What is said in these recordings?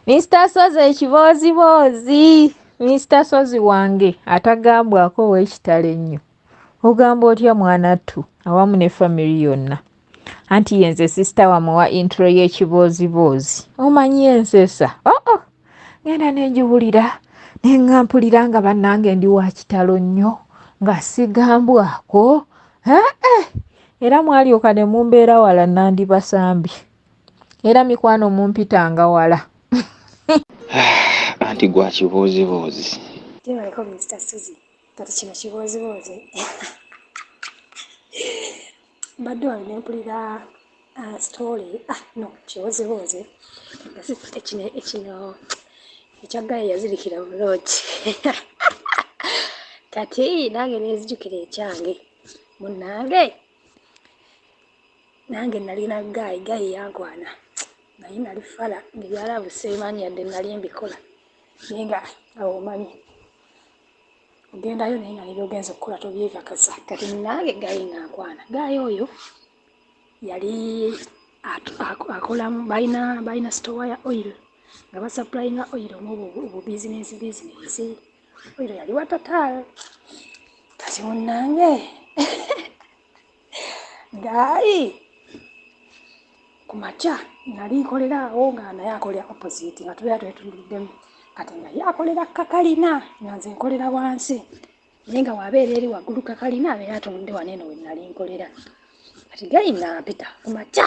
Mister Ssozi ekibooziboozi. Mister Ssozi wange atagambwako ow'ekitalo ennyo. Ogamba otya mwanattu awamu ne family yonna? Anti yenze sister wamwe wa intro y'ekibooziboozi. Omanyi ensesa? Oh oh. Ngenda ne ngiwulira ne nga mpulira nga bannange ndi wa kitalo nnyo nga sigambwako. Eh eh. Era mwalyoka ne mumbeera wala nandibasambye. Era mikwano mumpitanga wala. Anti gwa kibooziboozi. Gyebaleko Mister Ssozi, kati kino kibooziboozi. Mbadde wano ne mpulira story, ah no kibooziboozi kino kino ekya guy eyazirikira mu lodge. Kati nange ne nzijukira ekyange, munnange nange nalina guy, guy yankwana naye nali fala ng'ebya love sibimanyi yadde nali mbikola naye nga awo omanyi ogendayo naye nga ne by'ogenze okukola tobyekakasa. Kati nange guy nga nkwana, guy oyo yali akolamu balina store ya oil nga basupplyinga oil mu bu business business. Oil yali wa Total. Kati munnange guy ku makya nali nkolera awo nga naye akolera opposite nga tubeera twetunuliddemu. Kati nga ye akolera kakalina nga nze nkolera wansi naye nga bw'abeera eri waggulu kakalina abeera atunudde wano eno we nali nkolera. Kati guy n'ampita ku makya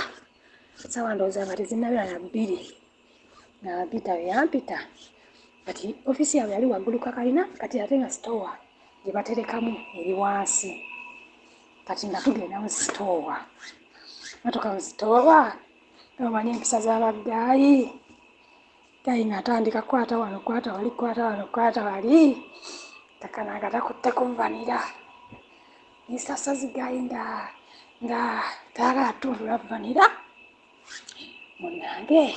ssaawa ndowooza nga tezinnabeera na 2 n'ampita bwe yampita kati ofiisi yaabwe yali waggulu kakalina kati ate nga store gye baterekamu eri wansi. Kati nga tugenda mu store, mmotoka mu store omanyi empisa z'aba guy, guy ng'atandika kukwata wano kwata wali kwata wano kwata wali takana nga takutte ku vanilla. Mister Ssozi guy nga tayagala ttundula vanilla munnange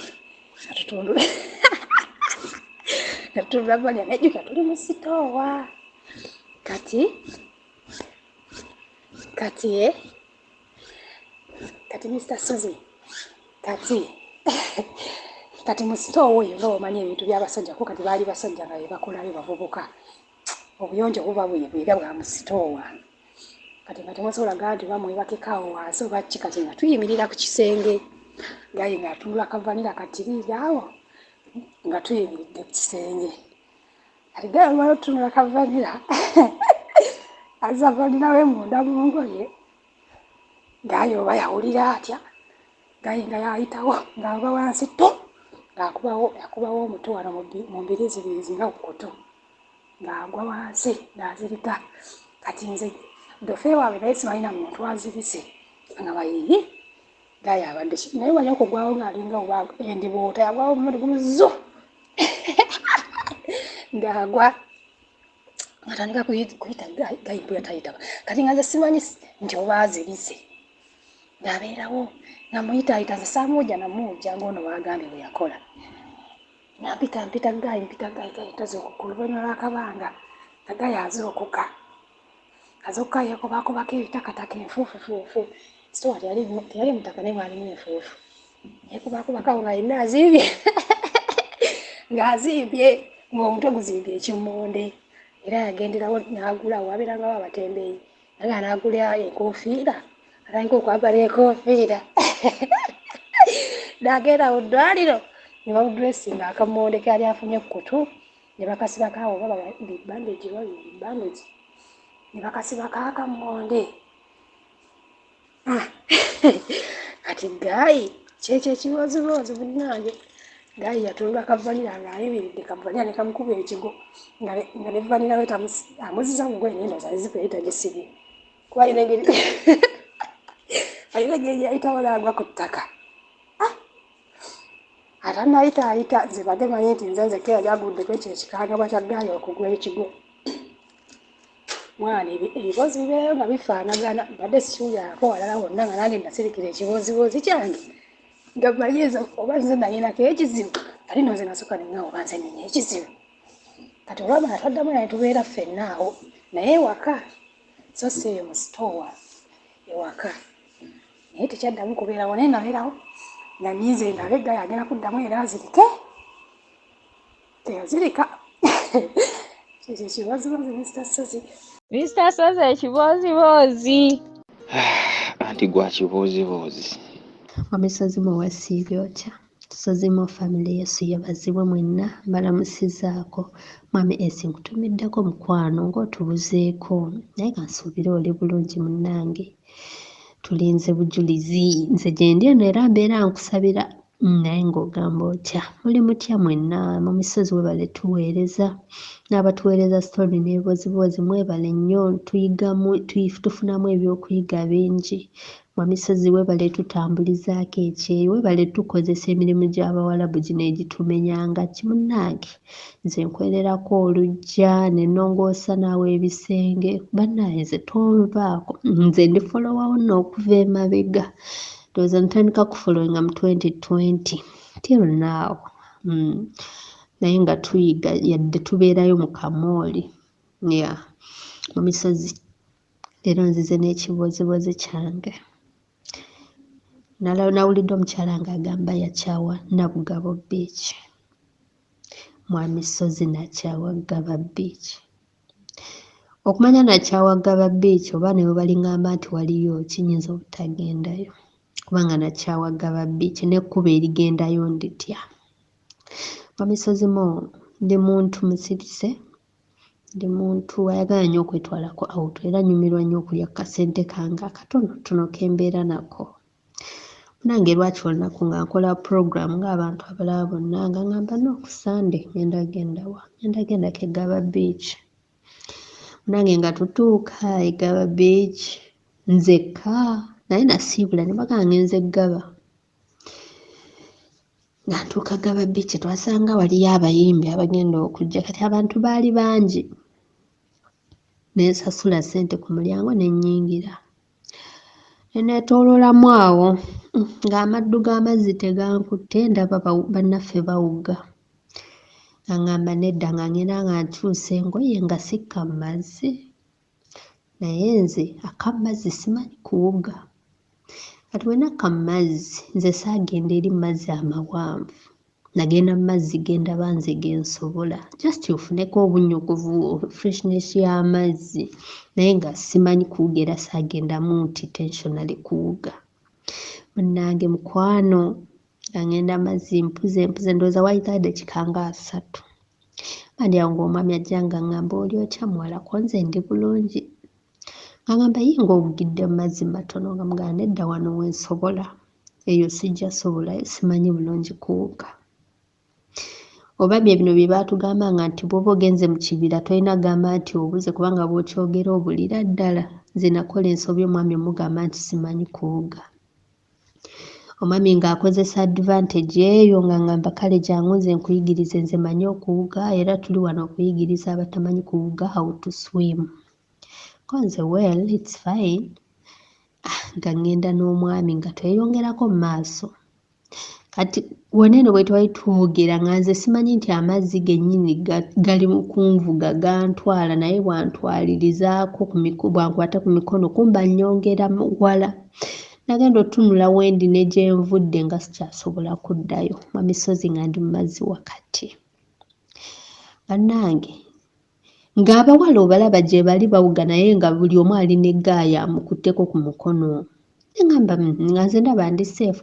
atutundule atutundula vanilla nejjukira tuli mu sitoowa kati Mr. Ssozi kati mu sitoowa eyo nga bw'omanyi ebintu by'abasajja ko kati baali basajja nga be bakolayo bavubuka obuyonjo buba bwebwera bwa mu sitoowa kati nga temusobola gamba nti oba mwebakeko awo wansi oba ki kati nga tuyimirira ku kisenge guy ng'atunula kavanilla katiriiri awo nga tuyimiridde ku kisenge kati guy olumala otutunula kavanilla azza vanilla we munda mu ngoye guy oba yawulira atya guy nga yayitawo ng'ava wansi to ng'akubawo akubawo omutwe wano mu mbiriizibiriizi nga ku kutu ng'agwa wansi ng'azirika kati nze dofe waabwe naye simanyi na muntu azirise nga bayiyi guy abadde ki naye wali okugwawo ng'alinga oba endiboota yagwawo omulundi gumu zo ng'agwa atandika kuyita guy mpulira tayitaba kati nga nze simanyi nti oba azirise ng'abeerawo nga muyitaayita nze saamuwujja namuwujja ng'ono bw'agambye bwe yakola nga mpita mpita guy mpita guy guy tazuukuka oluvannyuma lw'akabanga nga guy azuukuka azuukuka yeekobakobako ebitakataka enfuufufuufu sitowa teyali mutaka naye mwalimu enfuufu yeekobakobako awo nga yenna azimbye ng'azimbye ng'omutwe guzimbye ekimmonde era yagenderawo n'agula wabeerangawo abatembeeyi naye n'agula enkofiira atandika okwambala enkofiira n'agenda mu ddwaliro ne bamudressinga akammonde ke yali afunye ku kutu ne bakasibako awo oba bandage oba bandage ne bakasibako akammonde. Ah, kati guy kyekyo ekibooziboozi munnange guy yatunda kavanilla ng'ayimiridde kavanilla ne kamukuba ekigo nga ne vanilla we amuziza mu ngoye naye ndowooza zipu yali tagisibye kuba alina engeri yayitawo n'agwa ku ttaka. Ah! Atannayita ayita nze badde manyi nti nze nzekka eyali aguddeko ekyo ekikangabwa kya guy okugwa ekigo mwana ebiboozi bibeerayo nga bifaanagana mbadde sikiwulirako walala wonna nga nange nasirikira ekibooziboozi kyange nga mmanyi oba nze nalinako ekizibu ate no nze nasooka neŋŋamba oba nze nina ekizibu kati olwamala twaddamu naye tubeera ffenna awo naye ewaka so si eyo mu sitoowa ewaka naye tekyaddamu kubeerawo naye nabeerawo nga nninze ndabe guy agenda kuddamu era azirike. Teyazirika. Kyekyo kibozibozi Mr. Ssozi. Mr. Ssozi ekibooziboozi. Anti gwa kibooziboozi. Mwami Ssozi Mo wasiibye otya? Ssozi Mo family Yesu yebazibwe mwenna mbalamusizaako. Mwami Esi nkutumiddeko mukwano ng'otubuzeeko naye nga nsuubira oli bulungi munnange. Tulinze bujulizi nze gyendi eno era mbeera nkusabira naye ng'ogamba otya? Muli mutya mwenna? Mwami Ssozi webale tuweereza n'abatuweereza story n'ebiboziboozi mwebale nnyo tuyigamu tufunamu ebyokuyiga bingi. Mwami Ssozi webale tutambulizaako ekyeyo webale tukozesa emirimu gy'Abawalabu gino egitumenyanga ki munnange nze nkwererako oluggya ne nnongoosa naawe ebisenge bannange nze tonvaako nze ndi follower wo nno okuva emabega ndowooza ntandika kufollowinga mu 2020 till now naye nga tuyiga yadde tubeerayo mu kamooli yeah Mwami Ssozi leero nzize n'ekibooziboozi kyange. Nawulidde omukyala ng'agamba yakyawa Nabugabo Beach. Mwami Ssozi nakyawa Ggaba Beach. Okumanya nakyawa Ggaba Beach oba ne bwe balingamba nti waliyo ki nnyinza obutagendayo kubanga nakyawa Ggaba Beach n'ekkubo erigendayo nditya. Mwami Ssozi Mo ndi muntu musirise, ndi muntu ayagala nnyo okwetwalako out era nnyumirwa nnyo okulya ku kasente kange akatonotono ke mbeera nako. Munnange lwaki olunaku nga nkola program ng'abantu abalala bonna nga ŋŋamba no ku Sunday ŋŋenda genda wa? Ŋŋenda gendako e Ggaba Beach. Munnange nga tutuuka e Ggaba Beach nzekka naye nasiibula ne mbagamba ŋŋenze Ggaba. Nga ntuuka Ggaba Beach twasanga waliyo abayimbi abagenda okujja kati abantu baali bangi. Ne nsasula ssente ku mulyango ne nnyingira. Ne neetooloolamu awo ng'amaddu g'amazzi tegankutte ndaba bannaffe bawuga. Nga ŋŋamba nedda nga ŋŋenda nga nkyusa engoye nga sikka mu mazzi. Naye nze akka mu mazzi simanyi kuwuga. Kati bwe nakka mu mazzi nze saagenda eri mu mazzi amawanvu. Nagenda mu mazzi ge ndaba nze ge nsobola just ofuneko obunnyogovu freshness y'amazzi naye nga simanyi kuwuga era saagendamu nti intentionally kuwuga. Munnange mukwano nga ŋŋenda mazzi mpuze mpuze ndowooza waayitawo eddakiika nga 30. Mba ndi awo ng'omwami ajja ng'aŋŋamba oli otya muwala ko nze ndi bulungi. Ng'aŋŋamba ye ng'owugidde mu mazzi matono nga mugamba nedda wano we nsobola eyo sijja sobolayo simanyi bulungi kuwuga. Oba bye bino bye baatugambanga nti bw'oba ogenze mu kibira tolina kugamba nti obuze kubanga bw'okyogera obulira ddala. Nze nakola ensobi omwami omugamba nti simanyi kuwuga. Omwami ng'akozesa advantage eyo ng'aŋŋamba kale jangu nze nkuyigirize nze mmanyi okuwuga era tuli wano okuyigiriza abatamanyi kuwuga how to swim. Ko nze well it's fine. Nga ŋŋenda n'omwami nga tweyongerako mu maaso. Kati wano eno bwe twali twogera nga nze simanyi nti amazzi gennyini gali mu kunvuga gantwala naye bw'antwalirizaako bw'ankwata ku mikono kumba nnyongera wala. Nagenda otutunula wendi ne gye nvudde nga sikyasobola kuddayo. Mwami Ssozi nga ndi mu mazzi wakati. Bannange ng'abawala obalaba gye bali bawuga naye nga buli omu ali ne guy amukutteko ku mukono. Ne ŋŋamba nga nze ndaba ndi safe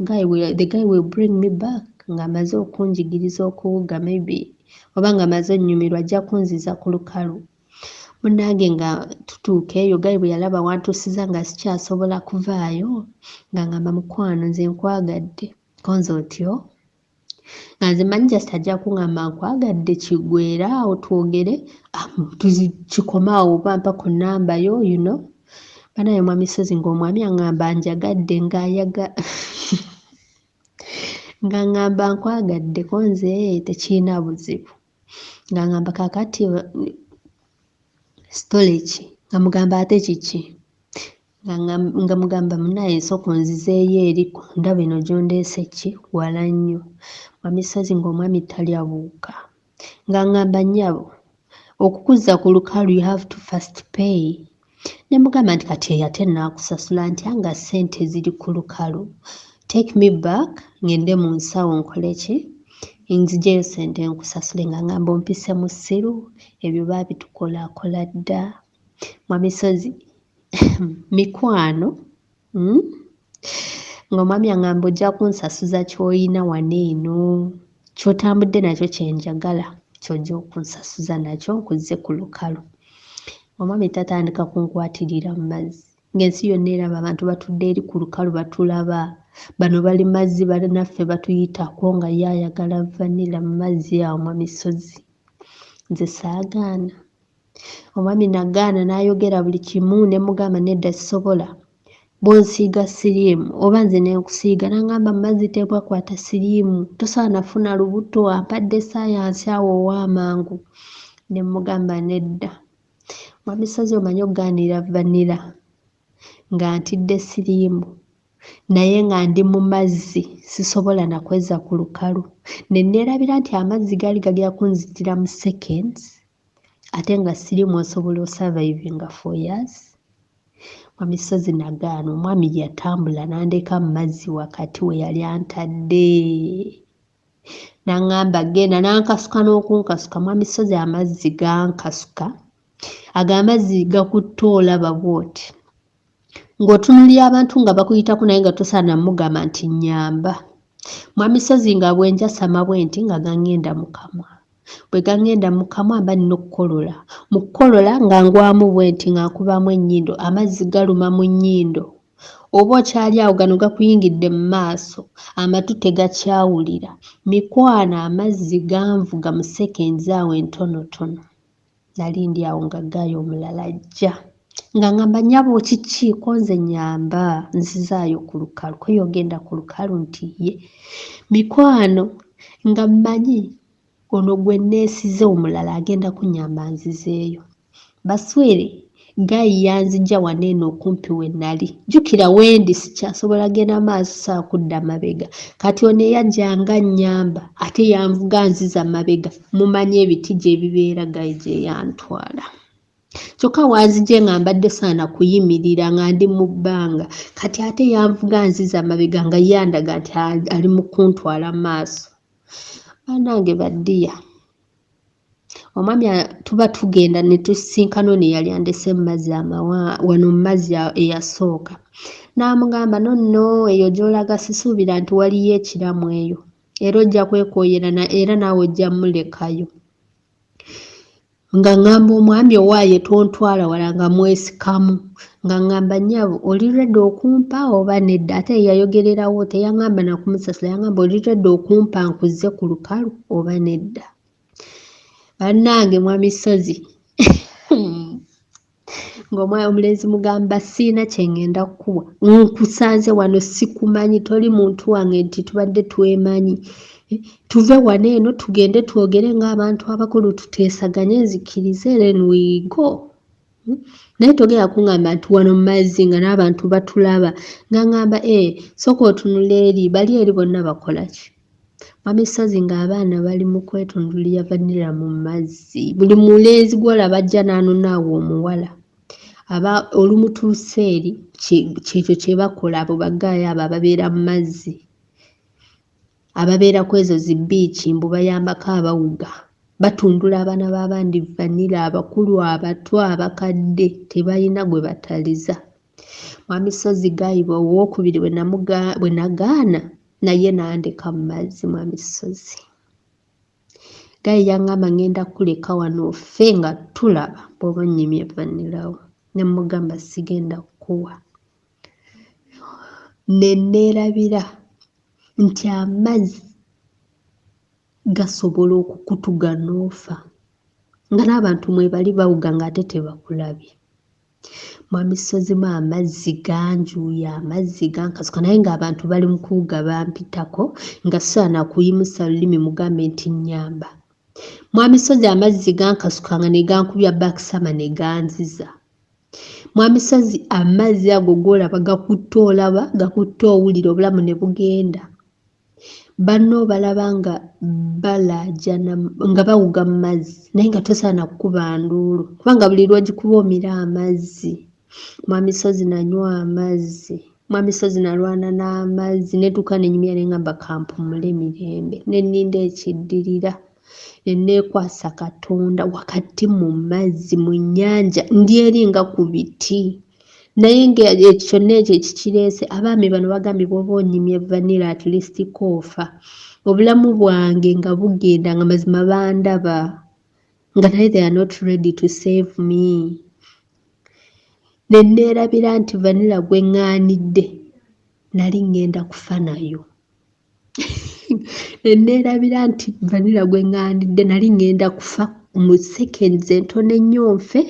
the guy will bring me back ng'amaze okunjigiriza okuwuga maybe oba ng'amaze onnyumirwa ajja kunziza ku lukalu. Munnange nga tutuuka eyo guy bwe yalaba wantuusiza nga sikyasobola kuvaayo ng'aŋŋamba mukwano nze nkwagadde. Ko nze otyo? Nga nze mmanyi just ajja kuŋŋamba nkwagadde kiggweere awo twogere kikome awo oba mpa ku nnamba yo you know. Bannaye Mwami Ssozi ng'omwami aŋŋamba njagadde ng'aŋŋamba nkwagadde ko nze tekirina buzibu. Ng'aŋŋamba kaakati story ki? Nga mugamba ate kiki? Nga mugamba munnaye sooka onzizeeyo eri ndaba eno gy'ondeese ki wala nnyo. Mwami Ssozi ng'omwami talya buwuka. Ng'aŋŋamba nnyabo okukuzza ku lukalu you have to first pay. Ne mugamba nti kati eyo ate nnaakusasula ntya nga ssente ziri ku lukalu. Take me back ŋŋende mu nsawo nkole ki? Nzijeyo ssente nkusasule nga ngamba ompise musiru, ebyo baabitukolaakola dda. Mwami Ssozi mikwano hmm? Ng'omwami aŋŋamba ojja kunsasuza ky'olina wano eno, ky'otambudde nakyo kye njagala, ky'ojja okunsasuza nakyo nkuzze ku lukalu. Omwami tatandika kunkwatirira mu mazzi ng'ensi yonna eraba abantu batudde eri ku lukalu batulaba, bano bali mazzi bannaffe batuyitako nga ye ayagala vanilla mu mazzi awo Mwami Ssozi. Nze saagaana. Omwami nagaana n'ayogera buli kimu ne mugamba nedda sisobola. Bw'onsiiga siriimu oba nze ne nkusiiga n'angamba mu mazzi tebakwata siriimu tosaana funa lubuto ampadde ssaayansi awo ow'amangu ne mmugamba nedda. Mwami Ssozi omanyi okugaanira vanilla nga ntidde siriimu naye nga ndi mu mazzi sisobola na kwezza ku lukalu ne neerabira nti amazzi gaali gagenda kunzitira mu seconds ate nga siriimu osobola osurvivinga for years. Mwami Ssozi nagaana omwami yatambula n'andeka mu mazzi wakati we yali antadde n'aŋŋamba genda n'ankasuka n'okunkasuka. Mwami Ssozi amazzi gankasuka, ago amazzi gakutte olaba bw'oti ng'otunuulira abantu nga bakuyitako naye nga tosaana mugamba nti nnyamba. Mwami Ssozi nga bwe njasama bwenti nga gangenda mu kamwa. Bwe gangenda mu kamwa mba nnina okukolola. Mu kukolola nga ngwamu bwenti nga nkubamu ennyindo, amazzi galuma mu nnyindo. Oba okyali awo gano gakuyingidde mu maaso, amatu tegakyawulira. Mikwano amazzi ganvuga mu seconds awo entonotono. Nali ndi awo nga ggaayi omulala ajja nga ngamba nnyabo kiki ko nze nnyamba nzizaayo ku lukalu ko yogenda ku lukalu nti ye mikwano nga mmanyi ono gwe neesize omulala agenda kunnyamba nzizeeyo. Baswere ggaayi yanzigya wano eno okumpi we nali. Jjukira wendi sikyasobola genda maaso saa kudda mabega. Kati ono eyajja nga annyamba ate yanvuga anziza mabega. Mumanyi ebiti gye bibeera ggaayi gye yantwala. Kyokka wanzigye nga mbadde saana kuyimirira nga ndi mu bbanga. Kati ate yanvuga anziza mabega nga ye andaga nti ali mu kuntwala maaso. Bannange ba ddiya. Omwami tuba tugenda ne tusisinkana ono eyali andese mu mazzi amawa wano mu mazzi eyasooka. N'amugamba no nno eyo gy'olaga sisuubira nti waliyo ekiramu eyo era ojja kwekooyera era naawe ojja mmulekayo. Nga ŋŋamba omwami owaaye tontwala wala nga mwesikamu nga ŋŋamba nnyabo oli ready okumpa oba nedda ate ye yayogererawo teyaŋŋamba na kumusasula yaŋŋamba oli ready okumpa nkuzze ku lukalu oba nedda. Bannange mwami Ssozi ng'omwana omulenzi mugamba siina kye ŋŋenda kukuwa nkusanze wano sikumanyi toli muntu wange nti tubadde twemanyi tuve wano eno tugende twogere ng'abantu abakulu tuteesaganye nzikirize then we go. Naye togenda kuŋŋamba nti wano mu mazzi nga n'abantu batulaba nga ŋŋamba ee sooka otunule eri bali eri bonna bakola ki? Mwami Ssozi ng'abaana bali mu kwetundulira vanilla mu mazzi. Buli mulenzi gw'olaba ajja n'anona awo omuwala aba olumutuusa eri kyekyo kye bakola abo baggaayi abo ababeera mu mazzi ababeera ku ezo zi bbiici mbu bayambako abawuga. Batundula abaana b'abandi vanilla abakulu, abato, abakadde tebalina gwe bataliza. Mwami Ssozi ggaayi owookubiri bwe nagaana naye n'andeka mu mazzi Mwami Ssozi. Ggaayi yaŋŋamba ŋŋenda kukuleka wano ofe nga tulaba bw'oba onnyimye vanilla wo. Ne mmugamba sigenda kukuwa. Ne neerabira nti amazzi gasobola okukutuga n'ofa nga n'abantu mwebali bawuga ng'ate tebakulabye. Mwami Ssozimu amazzi ganjuuya amazzi gankasuka naye ng'abantu bali mu kuwuga bampitako nga sisobola na kuyimusa lulimi mugambe nti nnyamba. Mwami Ssozi amazzi gankasukanga ne gankubya back summer ne ganziza. Mwami Ssozi amazzi ago g'olaba gakutte olaba gakutte owulira obulamu ne bugenda. Banno obalaba nga balaajana nga bawuga mu mazzi naye nga tosaana kukuba nduulu kubanga buli lw'ogikuba omira amazzi. Mwami Ssozi nanywa amazzi. Mwami Ssozi nalwana n'amazzi ne ntuuka ne nyumya ne ngamba kampumule mirembe ne nninda ekiddirira ne neekwasa Katonda wakati mu mazzi mu nnyanja ndi eri nga ku biti naye nga ekyo kyonna ekyo ekikireese abaami bano bagambye bw'oba onyimye vanilla at least koofa obulamu bwange nga bugenda nga mazima bandaba nga naye they are not ready to save me ne neerabira nti vanilla gwe ŋŋaanidde nali ŋŋenda kufa nayo ne neerabira nti vanilla gwe ŋŋaanidde nali ŋŋenda kufa mu seconds entono ennyo nfe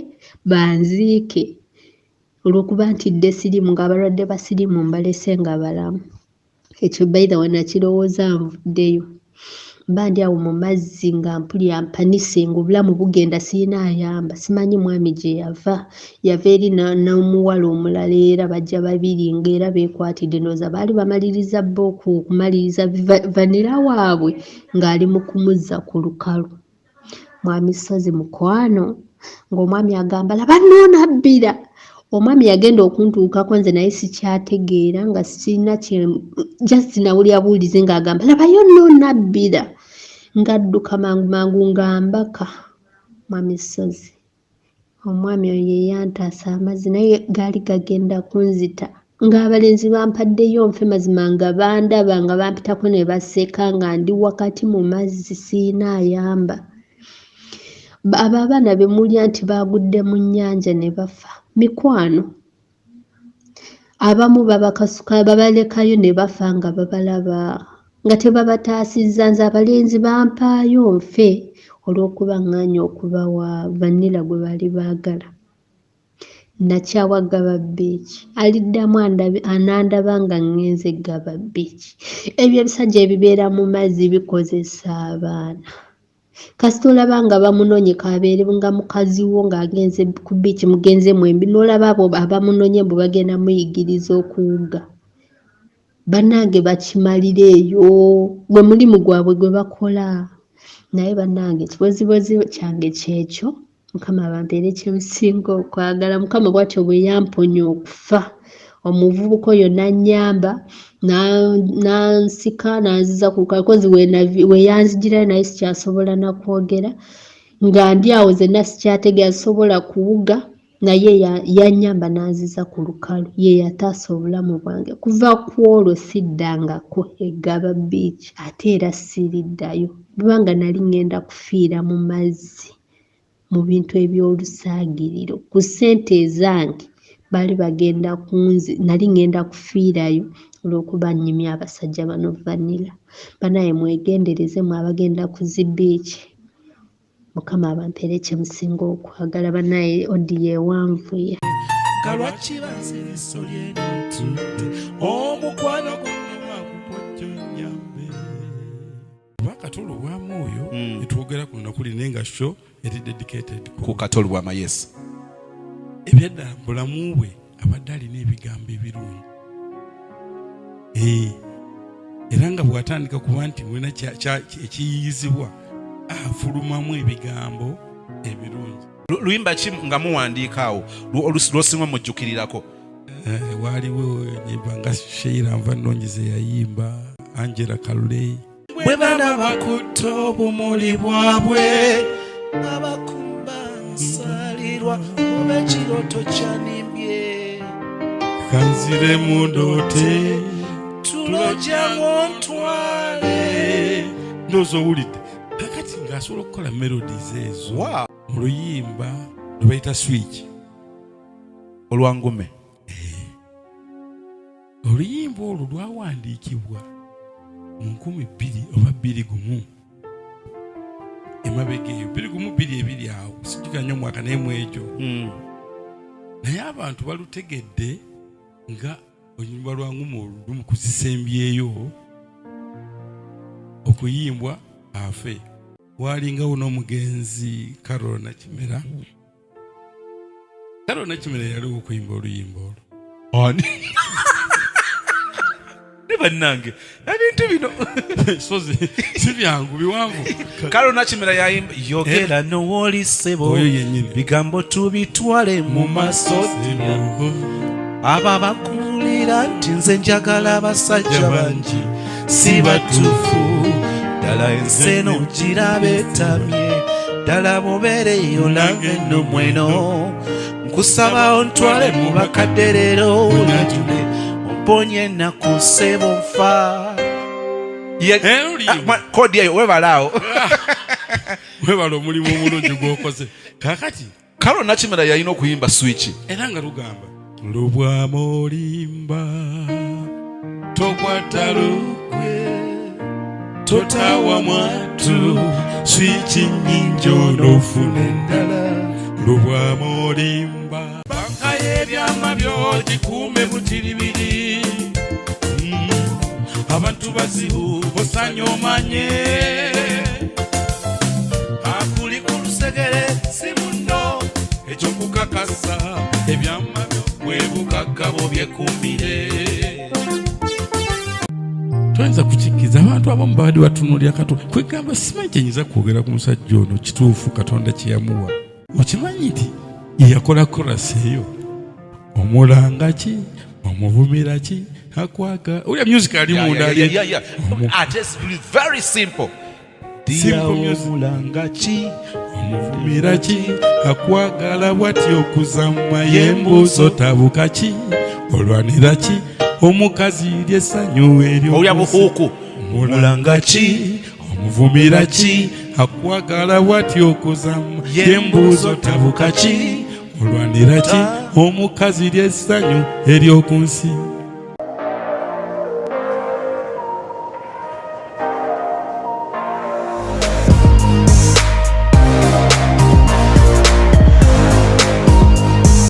banziike olw'okuba ntidde siriimu ng'abalwadde ba siriimu mbalese nga balamu. Ekyo by the way nakirowooza nvuddeyo. Mba ndi awo mu mazzi nga mpulira mpanise ng'obulamu bugenda sirina ayamba simanyi mwami gye yava yava eri n'omuwala omulala era bajja babiri ng'era beekwatidde ndowooza baali bamaliriza bo okumaliriza vanilla waabwe ng'ali mu kumuzza ku lukalu. Mwami Ssozi mukwano ng'omwami agamba laba nno onabbira. Omwami yagenda okuntuukako nze naye sikyategeera nga sirina kye just nawulira buwulizi ng'agamba labayo nno onabbira ng'adduka mangu mangu ng'ambaka. Mwami Ssozi Omwami oyo ye yantaasa amazzi naye gaali gagenda kunzita ng'abalenzi bampaddeyo nfe mazima nga bandaba nga bampitako ne baseka nga ndi wakati mu mazzi siyina ayamba. Abo abaana be mulya nti baagudde mu nnyanja ne bafa mikwano abamu babakasuka babalekayo ne bafa nga babalaba nga tebabataasizza nze abalenzi bampaayo nfe olw'okuba ŋŋaanye okubawa vanilla gwe baali baagala. Nakyawa Gaba Beach. Aliddamu anandaba nga ŋŋenze Gaba Beach. Ebyo ebisajja ebibeera mu mazzi bikozesa abaana. Kasita olaba nga bamunonye kabeere nga mukazi wo ng'agenze ku beach mugenze mwembi n'olaba abo abamunonye mbu bagenda muyigiriza okuwuga. Bannange bakimalira eyo gwe mulimu gwabwe gwe bakola. Naye bannange ekibozibozi kyange kyekyo Mukama abampeere kye musinga okwagala. Mukama bw'atyo bwe yamponya okufa. Omuvubuka oyo n'annyamba n'ansika n'anziza ku lukalu kozi we yanzigirayo naye sikyasobola na kwogera nga ndi awo zenna sikyategeera sisobola kuwuga naye yannyamba n'anziza ku lukalu ye yataasa obulamu bwange. Kuva ku olwo siddangako e Ggaba Beach ate era siriddayo kubanga nali ŋŋenda kufiira mu mazzi. mu bintu eby'olusaagiriro ku ssente ezange baali bagenda kunzi nali ngenda kufiirayo olw'okuba nnyumya abasajja bano vanilla banaye mwegendereze mwe abagenda ku zi biiki mukama abampeere kye musinga okwagala banaye odiyo ewanvuya Kalwaki bansiriso lyenotudde omukwano gunnema gupojjo nyambe Oba Kato Lubwama oyo netwogera ku lunaku lino naye nga show eri dedicated ku Kato Lubwama yes. Ebyaddala mu bulamu bwe abadde alina ebigambo ebirungi eh, era nga bw'atandika kuba nti mulina ekiyiyizibwa afulumamu ebigambo ebirungi. Luyimba ki nga muwandiika awo lwosinga omujjukirirako? Eh, waaliwo enyimba nga Sheila nva nnungi ze yayimba Angela Kalule bwe bana bakutta obumuli bwabwe abakumba nsalirwa oba ekirooto kyanimbye kanzire mu ndoote tulo jangu ontwale ndowooza owulidde kakati ng'asobola okukola melodies ezo mu luyimba lwe bayita switch olwangume eh. Oluyimba olwo lwawandiikibwa mu 2000 oba 21 emabega eyo 21 22 awo sijjukira nnyo omwaka naye mu egyo hmm. Naye abantu balutegedde nga oluyimba lwa Ngumu olumu kuzisembyeyo okuyimbwa afe. Waalingawo n'omugenzi Carol Nakimera. Kale onakimera yaliwo okuyimba oluyimba olwo. Ani? Ne bannange ebintu bino sozi si byangu biwanvu. Kale onakimera yayimba yogera eh? nowoli ssebo oyo yennyini bigambo tubitwale mu maaso abo abakuwulira. Abakubuulira nti nze njagala abasajja bangi si batuufu ddala ensi eno giraba etamye ddala mubeereyo lange nno mweno nkusaba ontwale mu bakadde leero onyanjule omponye ennaku ssebo nfa. Kodi eyo webalaawo. Webala omulimu omulungi gwokoze kakati. Kalo Nakimera yalina okuyimba swiki era nga lugamba lubwama olimba tokwata lukwe totawa mwatu swiki nyingi onoofuna endala lubwama olimba banka y'ebyama byo gikuume butiribiri. Abantu bazibu bosanye omanye akuli ku lusegere si munno ekyokukakasa ebyama byo bwe bugagga bwo byekuumire. Toyinza kukikkiriza abantu abamu babadde batunuulira Katonda kwegamba simanyi kyenyinza kwogera ku musajja ono kituufu Katonda kye yamuwa. Okimanyi nti ye yakola korasi eyo omulanga ki omuvumira ki akwaga ulya music ali munda ali Ate very simple. Simple music. Omulanga ki omuvumira ki akwagala bwati okuzama yembuuzo tabuka ki olwanira ki omukazi ly'essanyu eryo olya buhuuku omulanga ki omuvumira ki akwagala bwati okuzama yembuuzo tabuka ki olwanira ki omukazi ly'essanyu ery'oku nsi.